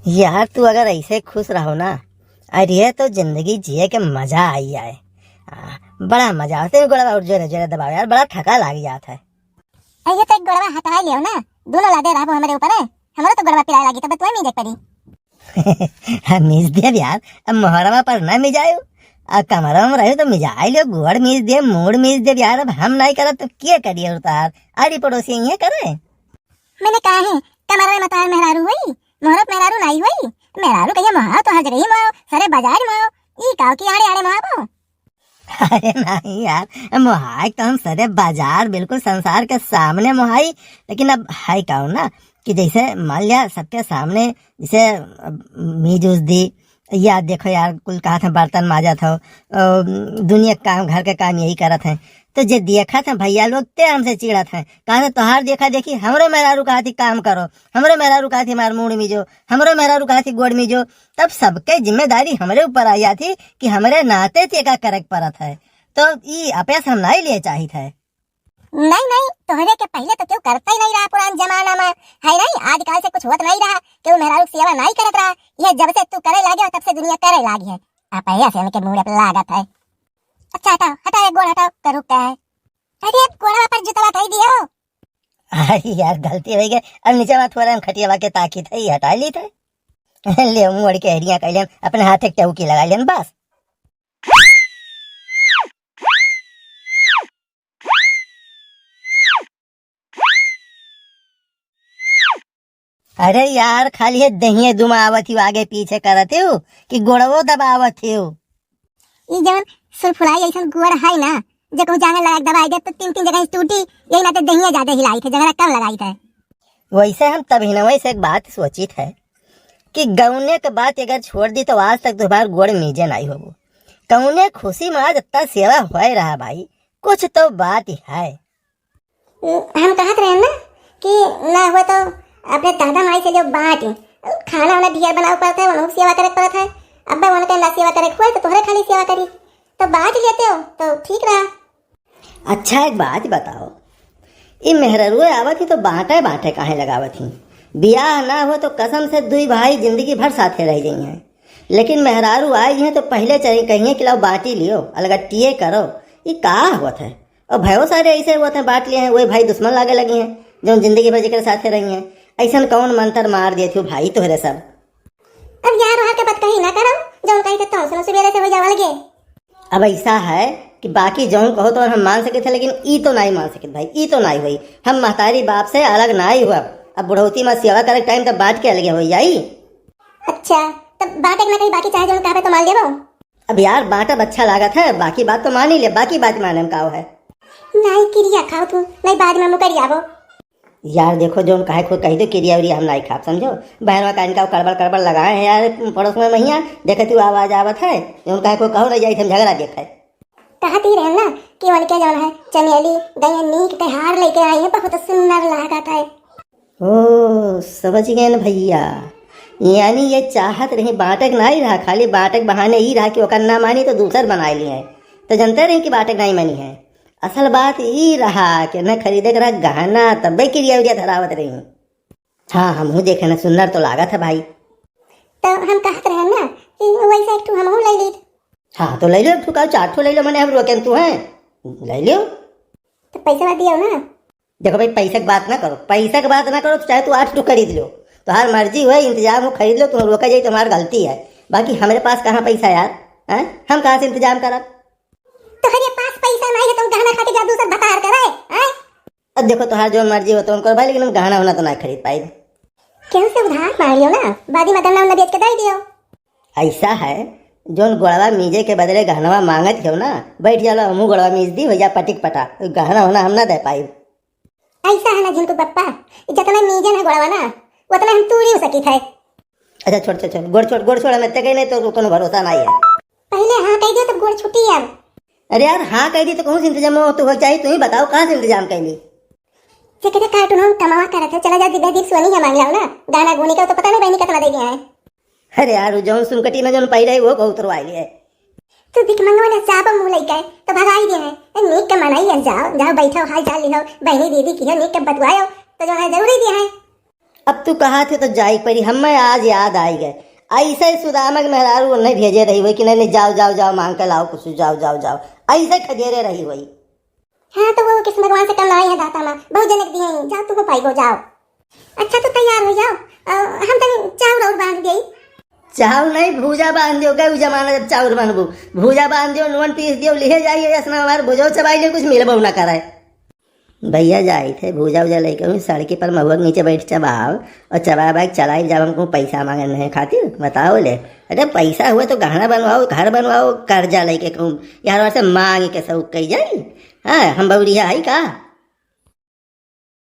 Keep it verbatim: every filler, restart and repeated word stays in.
यार, तू अगर ऐसे खुश रहो ना, अरे, तो जिंदगी जिए के मजा आई जाए। आ, बड़ा मजा आवत है, गोड़वा और जोरे जोरे दबाओ यार, बड़ा थका लाग जात है। अरे, तो एक गोड़वा हटा लियो ना, दोनों लादे रहबो हमरे ऊपर है, हमरो तो गोड़वा पिराए लागी, तब तो मैं देख पड़ी। हाँ, मीज देब यार, अब मोहरवा पर ना मिजायो। आ कमरा में रहो तो मिजाई लियो, गोड़ मीज देब, मूड़ मीज देब यार, अब हम नाई करब तो के करिए उतार? आड़ी पड़ोसी यहीं करे। मैंने कहा है, कमरा में तार मेहरारू होई, मोहरत मेहरारू नाई होई। मेहरारू कहिए मोहाओ तो हर जगह ही मोहाओ, सरे बाजार मोहाओ, ई काव की आड़े आड़े मोहाबो। अरे नहीं यार, मोहाइक तो हम सरे बाजार बिल्कुल संसार के सामने मोहाई, लेकिन अब है कहूँ ना कि जैसे मान लिया सबके सामने जैसे अब मीज उज दी, या देखो यार कुल कहत हैं बर्तन माजत हो, अ, दुनिया के काम घर के काम यही करत हैं, तो जे देखत हैं भैया लोग ते हमसे चिढ़त हैं, कहत हैं तोहार देखा देखी हमरो मेहरारू कहत ही काम करो, हमरो मेहरारू कहत ही हमार मूड़ मीजो, हमरो मेहरारू कहत ही गोड़ मीजो, तब सबके जिम्मेदारी हमरे ऊपर आ जात ही कि हमरे नाते ते का करे के परत है। तो ई अपेस हम नाई लिए चाहित है। नहीं, नहीं, तोहरे के पहिले तो केहू करता ही नहीं रहा पुरान जमाना में, है नहीं? आजकल से कुछ होत नहीं रहा, केहू मेहरारू के सेवा नहीं करत रहा। ये जब से तू करे लागे हो, तब से दुनिया करे लागी है। अपेस इनके मूड़े पे लागत है। अच्छा, हटाओ, हटाओ, एक गोड़ हटाओ, करू क्या है? अरे, अब गोड़वा पर जुतवा धई दियो। अरे यार, गलती हो गई। अब नीचे में थोड़ा हम खटियावा के ताकित है, ये हटा ली थे। ले, मुड़ के हरिया कर लेन, अपने हाथे के टौकी लगा लेन, बस। अरे यार, खाली ये दहिए दुमावत ही, आगे पीछे करत हो कि गोड़वो दबावत हो? ई जवन सुरफुलाई ऐसन गोड़ है ना, जे कहूँ जांगर लगा के दबाई दे तो तीन तीन जगह टूटी, यही नाते दहिए ज्यादा हिलाई थे, जंगरा कम लगाई थे। वैसे हम तभी न वैसे एक बात सोचित है कि गौने के बात अगर छोड़ दी तो आज तक तुम्हार गोड़ मीजे नहीं होबो। कौने खुशी में आज इतना सेवा होए रहा भाई, कुछ तो बात ही है। हम कहत रहे ना कि ना हुआ तो अपने दादा माई से जो बांट, खाना वाना ढेर बनावे पड़त है, उनको सेवा करे पड़त है। अब उनके ना सेवा करे हुए तो तोहरे खाली सेवा करी, तो बांट लेते हो तो ठीक रहा। अच्छा, एक बात बताओ, ई मेहररुए आवत ही तो बांटे बांटे काहे लगावत ही? बियाह ना हो तो कसम से दुई भाई जिंदगी भर साथे रह जाई हैं, लेकिन मेहरारू आई हैं तो पहले चाहिए कहिए कि लाओ बांटी लियो, अलगट्टिए करो। ई का होत है? और भयो सारे ऐसे होत हैं, बांट लिए हैं, वही भाई दुश्मन लागे लगी हैं, जो जिंदगी भर जेकरे साथे रही हैं। ऐसन कौन मंत्र मार दिए थे भाई तोहरे सब? अब यार, वहाँ के बात कहीं ना करो, जौन कही थे तौन सुनो, सुबेरे से हो जावा लगे। अब ऐसा है कि बाकी जौन कहो तो हम मान सके थे, लेकिन ई तो नहीं मान सके भाई, ई तो नहीं हुई। हम महतारी बाप से अलग नहीं हुआ। अब बुढ़ौती में सेवा करे टाइम तब बांट के अलगे हो जाई। अच्छा, तब बांटे के ना कहीं, बाकी चाहे जौन कहबे तो मान लेबो। अब यार, बांटब अच्छा लागत है, बाकी बात तो मान ही ले, बाकी बात माने में का है? नहीं, किरिया खाओ तू, नहीं बाद में मुकर जाबो। यार देखो, जौन कहे कोई कही दो, किरिया उरिया हम नहीं खाब, समझो। बहनवा का इनका कड़बड़ कड़बड़ लगाए हैं यार, पड़ोस में महिया, देखे तू आवाज आवत है, जौन कहे कोई कहो नहीं जाई, हम झगड़ा देख है। कहत ही रहन ना कि उनके जौन है चमेली गैया नीक के हार लेके आई है, बहुत सुंदर लागत है। ओ, समझ गए न भैया, यानी ये चाहत रही बांटक नहीं रहा, खाली बांटक बहाने ही रहा कि ओकर ना मानी तो दूसर बनाए लिए। तो जनते रही कि बांटक नहीं मानी है। असल बात ई रहा कि न खरीदे के रहा गहना, तब्बे किरिया उरिया धरावत रही। हाँ, हमहू देखे न, सुंदर तो लागत है भाई। तो हम कहत रहे ना कि वैसे एक ठो हमहू ले लीत। हाँ, तो ले लो एक ठो, का चार ठो ले लो, मने हम रोके तू हैं, ले लो। तो पैसा दियो ना। देखो भाई, पैसा की बात ना करो, पैसा की बात ना करो, तो चाहे तू आठ ठो खरीद लो, तोहार मर्जी हुए, इंतजाम हो, खरीद लो, तुम रोका जाए तो हमारी गलती है, बाकी हमारे पास कहाँ पैसा यार, हैं? हम कहाँ से इंतजाम करब? तोहरे पास पैसा नहीं है, तुम गहना खा के जा दूसर भतार करे, हैं? अब देखो, तोहार जो मर्जी हो तो करो भाई, लेकिन हम गहना होना तो ना खरीद पाई। केहू से उधार मांग लियो ना, बादी में गन्ना उन्ना बेच के दे दियो। ऐसा है, जोन गोड़वा मीजे के बदले गहनवा मांगत हो ना, बैठ जा लो, हमहू गोड़वा मीज दी, हो जा पटिक पटा, गहना होना हम ना दे पाई। ऐसा है ना झिनकू पप्पा, जितना मीजे ना गोड़वा ना, उतना हम तूड़ी सकित है। अच्छा, छोड़, छोड़, छोड़, गोड़ छोड़, गोड़ छोड़, हम इतने कहीं नहीं तो कोनो भरोसा नहीं है। पहले हाँ कह दियो, तब गोड़ छुट्टी अब। अरे यार, हाँ कह दी तो कहूँ से इंतजाम हो तो हो चाहिए, तुम ही बताओ कहाँ से इंतजाम कर ली? जेकरे कार्टून हम कमावा करत है, चला जा दिव्या दीप सोनी है मांग लाओ ना, गाना गुनी का तो पता नहीं बहनी कितना दे दिया है। अरे यार, उ जौन सुनकटी में जौन पाई रही, वो बहुत रोवाई है। तू भिखमंगवा ने चापा मुंह लइका है, तो भगाई दे है। ए, नीक के मनाई है, जाओ, जाओ, बैठो, हाल चाल लिहो, बहनी दीदी की हो, नीक के बतुआयो, तो जो है जरूरी दे है। अब तू कहा थे तो जाई पड़ी, हमें आज याद आई गए। ऐसे सुदामा के मेहरारू नहीं भेजे रही हुई कि नहीं, नहीं, जाओ, जाओ, जाओ, मांग के लाओ कुछ, जाओ, जाओ, जाओ। ऐसे खदेरे रही हुई। हाँ, तो वो कृष्ण भगवान से कम नहीं है दाता माँ, बहुत जनक दिए हैं, जाओ तुम पाई गो, जाओ। अच्छा, तो तैयार हो जाओ, अ, हम तनी चाउर और बांध देई। चाउर नहीं, भूजा बांध दियो, गए उ जमाना जब चाउर बांधबू। भूजा बांध दियो, नून पीस दियो, लिहे जाइए, ऐसा हमारे भूजो चबाई ले, कुछ मिलबो ना करे। भैया जाई थे भूजा उजा लेके, वहीं सड़की पर महुआ के नीचे बैठ चबाओ और चबा चलाई, जब हमको पैसा मांगे नहीं खातिर बताओ ले। अरे पैसा हुआ तो गहना बनवाओ, घर बनवाओ, कर्जा लेके कहूँ यार से मांग के सब कही जाई। हाँ, हम बौरिया है का?